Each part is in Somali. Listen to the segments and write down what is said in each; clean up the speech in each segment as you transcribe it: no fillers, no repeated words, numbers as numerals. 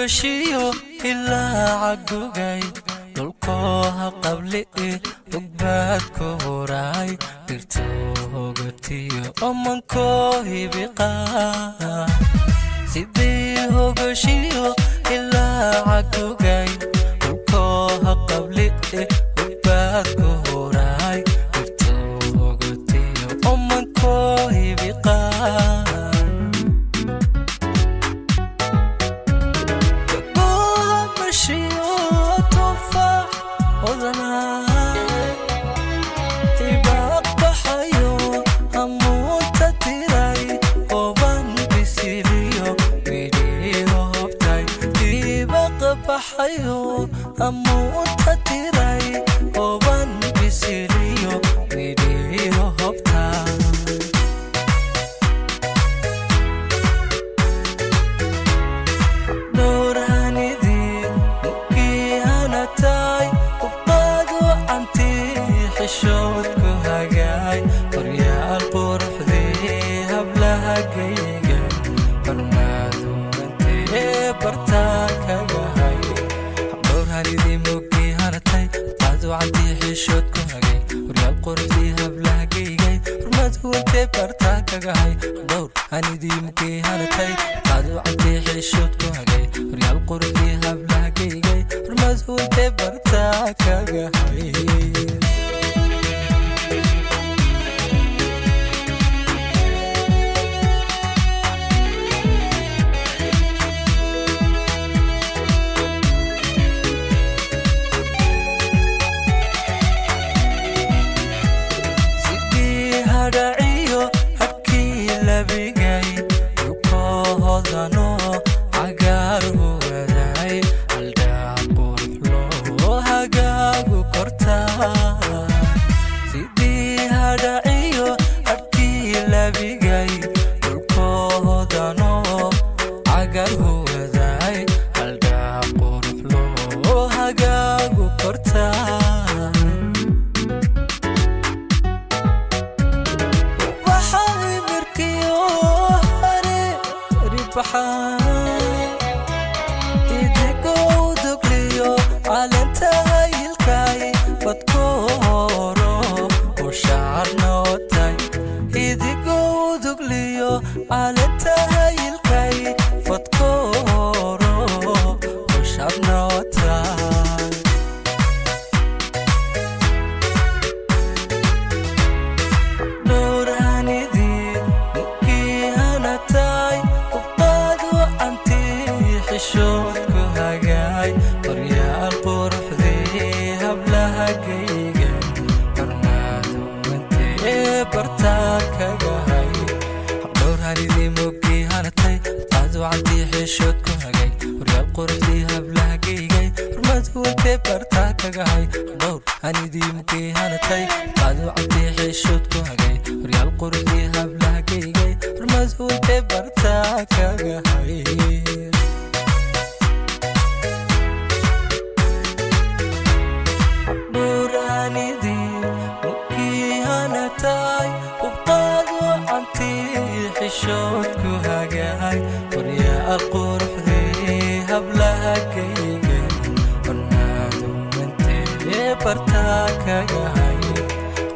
Hogashiyo ilaa cagugay dhulkooha qabli rugbaad ku huray dhirto hogatiyo omankoo hibiqa. Sidii hogashiyo ilaa cagugay dhulkooha qabli rugbaad ku huray dhirto hogatiyo omankoo hibiqa. Amuunta tiray oban bisiliyo midhiyo hobta. Dhowrhanidii mukihanatay ubqaadu cantii xishood ku hagaay horyaal quruxdii hablaha gayga hormaaduwantee bartaa kagahay. Dhowrhanidii mukihanatay ubqaadu cantii xishood ku hagay horyaal quruxdii hablaha gaygay hormaaduwantee bartaa kagahay. Dhowr hanidii mukihanatay ubqaadu cantii xishood ku hagay horyaal quruxdii hablaha gaygay hormaaduwantee bartaa kagahay. Sidii hadhaciyo habkii labigay dhulkoohodano cagaaru waday haldhaa qurux loo hagaagu kortaa. Sidii hadhaciyo habkii labigay dhulkoohodano cagaaru waday haldhaa qurux loo hagaagu kortaa. Idigodugliyo calentahayilkay fadkooro ushaarnootay. Idigodugliyo calentahayilkay fadkooro ushaarnootay. Dhowrhanidii mukihanatay ubqaadu cantii xishood ku hagaay horyaal quruxdii hablaha gayga hormaaduwantee bartaa kagahay. Dhowrhanidii mukihanatay ubqaadu cantii xishood ku hagay horyaal quruxdii hablaha gaygay hormaaduwantee bartaa kagahay. Dhowr hanidii mukihanatay ubqaadu cantii xishood ku hagay horyaal quruxdii hablaha gaygay hormaaduwantee bartaa kagahay. Dhowrhanidii mukihanatay ubqaadu cantii xishood ku hagaay horyaal quruxdii hablaha gaygay hormaaduwantee bartaa kagahay.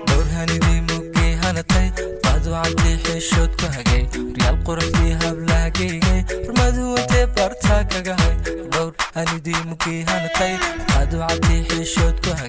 Dhowrhanidii mukihanatay ubqaadu cantii xishood ku hagay horyaal quruxdii hablaha gaygay hormaaduwantee bartaa kagahay. Dhowr hanidii mukihanatay ubqaadu cantii xishood ku hagay.